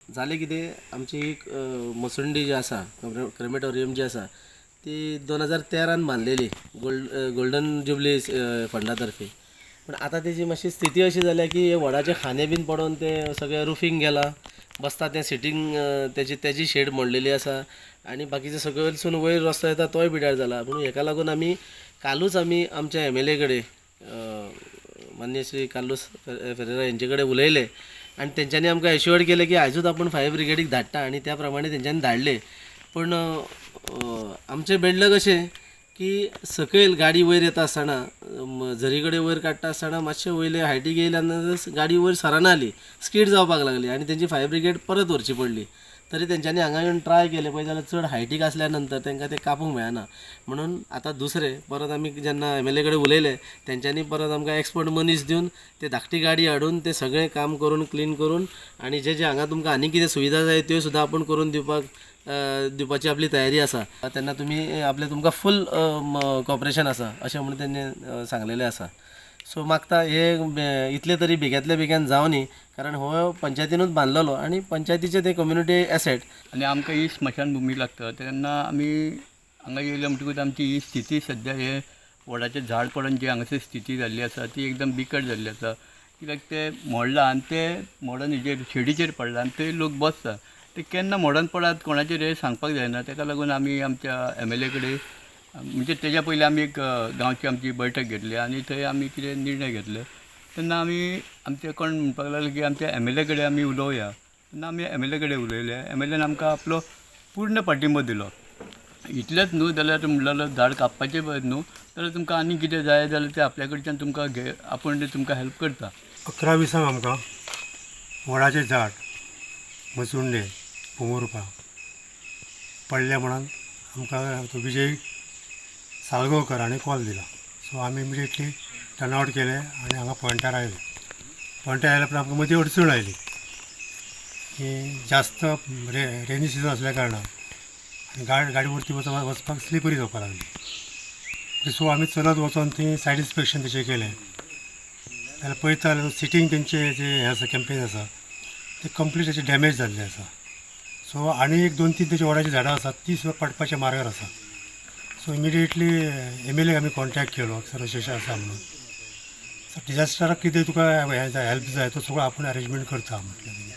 जालें कितें, आमची एक मसुंडी जी आसा, क्रेमेटोरियम जी आसा, ती 2013न बांदलेली गोल्डन जुबली फंडा तर्फे. पूण आतां तेजी मातशी स्थिती अशी जाल्या की हे वडाचे खांदे बीन पडोन ते सगळे रुफींग गेलां, बसता तें सिटींग तेजी शेड मोडलेली आसा आनी बाकीचे सकयलसून वयर रस्तो येता तोय पिड्यार जाला. म्हणून हेका लागून आमी कालूच आमी आमच्या एमएलए कडेन, मान्य श्री कार्लूस फेरेरा हेंचे कडेन उलयले आनी तेंच्यांनी आमकां एश्युअर्ड केलें की आयजूच आपूण फायर ब्रिगेडीक धाडटा आनी त्या प्रमाणे तेंच्यांनी धाडले. पूण आमचें बेडलक अशें की सकयल गाडी वयर येता आसतना, झरी कडेन वयर काडटा आसतना, मातशें वयले हायटीक येयल्या नंतर गाडी वयर सरना जाली, स्कीड जावपाक लागली आनी तेंची फायर ब्रिगेड परत व्हरची पडली. तरी तेंच्यांनी हांगा येवन ट्राय केलें पळय जाल्यार चड हायटीक आसल्या नंतर तांकां तें कापूंक मेळना. म्हणून आतां दुसरें परत आमी जेन्ना एमएलए कडेन उलयले, तेंच्यांनी परत आमकां एक्सपर्ट मनीस दिवन ते धाकटी गाडी हाडून ते सगळें काम करून क्लीन करून आनी जे जे हांगा तुमकां आनी कितें सुविधा जाय त्यो सुद्दां आपूण करून दिवपाची आपली तयारी आसा. तेन्ना तुमी आपलें तुमकां फूल कॉपरेशन आसा अशें म्हणून तेंणी सांगलेलें आसा. सो मागता हे इतले तरी बेग्यांतल्या बेग्यान जावनी, कारण हो पंचायतीनूच बांदलेलो आनी पंचायतीचे ते कम्युनिटी एसेट. आनी आमकां ही स्मशानभुमी लागता तेन्ना आमी हांगा येयले म्हणटकूच आमची ही स्थिती सद्या हे वडाचें झाड पडून जी हांगासर स्थिती जाल्ली आसा ती एकदम बिकट जाल्ली आसा. कित्याक ते मोडलां आनी ते मोडून हेजेर शेडीचेर पडला आनी थंय लोक बसता, ते केन्ना मोडून पडात कोणाचेर हें सांगपाक जायना. ताका लागून आमी आमच्या एमएलए कडेन, म्हणजे तेज्या पयलीं आमी एक गांवची आमची बैठक घेतली आनी थंय आमी कितें निर्णय घेतले. तेन्ना आमी आमचे कोण म्हणपाक लागले की आमच्या एमएलए कडेन आमी उलोवया. तेन्ना आमी एमएलए कडेन उलयले, एमएलएन आमकां आपलो पूर्ण पाठिंबो दिलो. इतलेंच न्हू जाल्यार म्हणलें झाड कापपाचें न्हू जाल्यार तुमकां आनी कितें जाय जाल्यार तें आपल्या कडच्यान तुमकां घे, आपूण तुमकां हेल्प करता. 11:20 आमकां वडाचें झाड मसुंडे पोंगुर्पा पडलें म्हणून आमकां तो विजय साळगांवकर हाणें कॉल दिला. सो आमी इमिडिएटली टर्न आवट केलें आनी हांगा पॉयंटार आयले. पॉयंटार आयल्या उपरांत आमकां मदीं अडचण आयली की जास्त रेनी सिजन आसल्या कारणान आनी गाडी वरती वचपाक स्लिपरी जावपाक लागली. सो आमी चलत वचोन थंय सायड इन्स्पेक्शन तशें केलें जाल्यार पळयता जाल्यार सिटींग तेंचें जें हें आसा, कॅम्पेन आसा, तें कंप्लीट अशें डॅमेज जाल्लें आसा. सो आनी एक 2-3 तेची वडाचीं झाडां आसात ती सुद्दां पडपाच्या मार्गार आसा. सो इमिडिएटली एमएलए आमी कॉन्टेक्ट केलो, सर अशें अशें आसा म्हणून. सो डिजास्टराक कितें तुका हें जाय, हेल्प जाय, तो सगळो आपूण अरेंजमेंट करता म्हटलें.